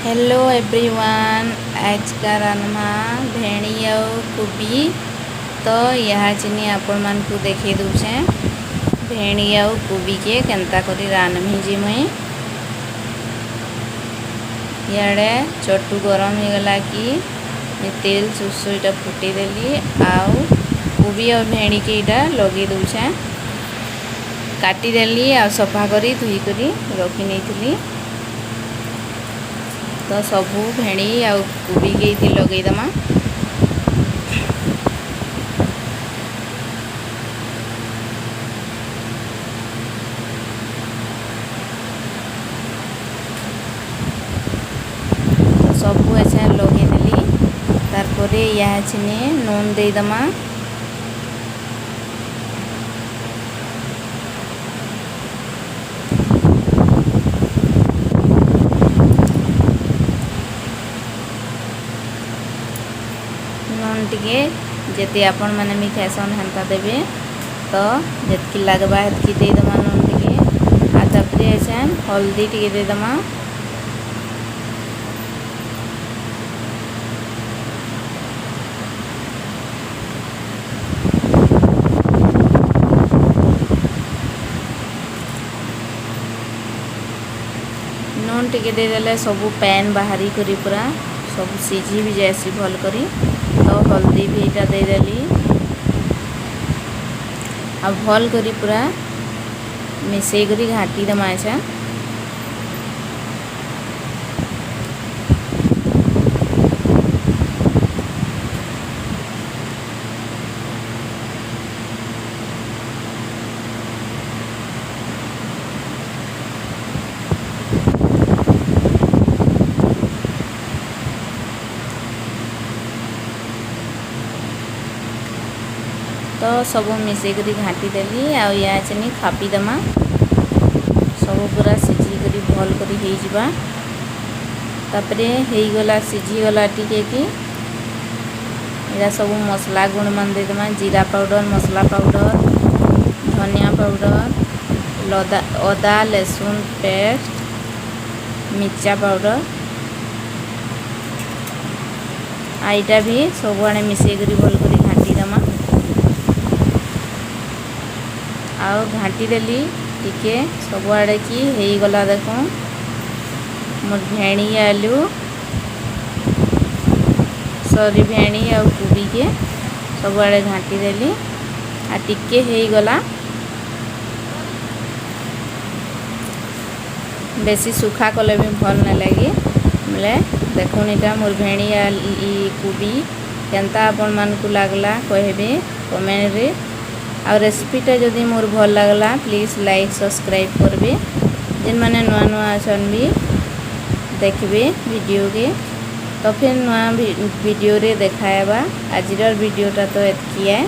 Hello everyone, आज का रान्मा भेणी ଆଉ କୋବି। ତ ଇହାଚିନି ଆପଣମାନଙ୍କୁ ଦେଖେଇ ଦଉଛେଁ, ଭେଣି ଆଉ କୋବିକେ କେନ୍ତା କରି ରାନ୍ଧମି ଯେ ମୁଇଁ। ଇଆଡ଼େ ଚଟୁ ଗରମ ହେଇଗଲା କି ମୁଇଁ ତେଲ ସୋରିଷ ଏଇଟା ଫୁଟେଇ ଦେଲି ଆଉ କୋବି ଆଉ ଭେଣିକେ ଏଇଟା ଲଗେଇ ଦଉଛେଁ। କାଟିଦେଲି ଆଉ ସଫା କରି ଧୋଇ କରି ରଖି ନେଇଥିଲି। ତ ସବୁ ଭେଣି ଆଉ କୋବିକେ ଏଇଥି ଲଗେଇଦେମା। ସବୁ ଏଛେନ୍ ଲଗେଇଦେଲି। ତାରପରେ ଇହାଚିନି ନୁନ୍ ଦେଇଦେମା। ନୁନ୍ ଟିକେ ଯେତେ ଆପଣମାନେ ବି ଖାଇସନ୍ ହେନ୍ତା ଦେବେ, ତ ଯେତ୍କି ଲାଗ୍ବା ହେତ୍କି ଦେଇଦେମା ନୁନ୍ ଟିକେ। ଆଉ ତାପରେ ଏଛେନ୍ ହଳଦୀ ଟିକେ ଦେଇଦେମା। ନୁନ୍ ଟିକେ ଦେଇଦେଲେ ସବୁ ପାଏନ୍ ବାହାରି କରି ପୁରା ସବୁ ସିଝି ବି ଯାଏସି ଭଲ୍ କରି। ତ ହଳଦୀ ବି ଏଇଟା ଦେଇଦେଲି ଆଉ ଭଲ୍ କରି ପୁରା ମିଶେଇ କରି ଘାଣ୍ଟି ଦେମା ଏଛେନ୍। ତ ସବୁ ମିଶେଇକରି ଘାଣ୍ଟି ଦେଲି ଆଉ ଇହାଚିନି ଖାପି ଦେମା। ସବୁ ପୁରା ସିଝିକରି ଭଲ୍ କରି ହେଇଯିବା। ତାପରେ ହେଇଗଲା, ସିଝିଗଲା ଟିକେ କି ଏଇଟା ସବୁ ମସଲା ଗୁଣ୍ଡ ମାନ ଦେଇଦେମା। ଜିରା ପାଉଡ଼ର, ମସଲା ପାଉଡ଼ର, ଧନିଆ ପାଉଡ଼ର, ଅଦା ଲେସୁନ ପେଷ୍ଟ, ମିର୍ଚା ପାଉଡ଼ର ଆଉ ଏଇଟା ବି ସବୁଆଡ଼େ ମିଶେଇକରି ଭଲ୍ କରି ଘାଣ୍ଟି ଦେମା। ଆଉ ଘାଣ୍ଟି ଦେଲି ଟିକେ ସବୁଆଡ଼େ କି ହେଇଗଲା। ଦେଖୁନ୍, ମୋର୍ ଭେଣି ଆଲୁ, ସରି, ଭେଣି ଆଉ କୋବିକେ ସବୁଆଡ଼େ ଘାଣ୍ଟି ଦେଲି ଆଉ ଟିକେ ହେଇଗଲା। ବେଶୀ ଶୁଖା କଲେ ବି ଭଲ୍ ନାଇଁ ଲାଗି। ବୋଲେ ଦେଖୁନ୍, ଏଇଟା ମୋର୍ ଭେଣି ଇ କୋବି କେନ୍ତା ଆପଣମାନଙ୍କୁ ଲାଗଲା କହିବେ କମେଣ୍ଟରେ। ଆଉ ରେସିପିଟା ଯଦି ମୋର୍ ଭଲ୍ ଲାଗଲା, ପ୍ଲିଜ୍ ଲାଇକ୍ ସବସ୍କ୍ରାଇବ୍ କରିବେ। ଯେନ୍ମାନେ ନୂଆ ନୂଆ ଅଛନ୍ ବି ଦେଖିବେ ଭିଡ଼ିଓକେ। ତ ଫିର୍ ନୂଆ ଭିଡ଼ିଓରେ ଦେଖା ହେବା। ଆଜିର ଭିଡ଼ିଓଟା ତ ଏତ୍କି ଏ।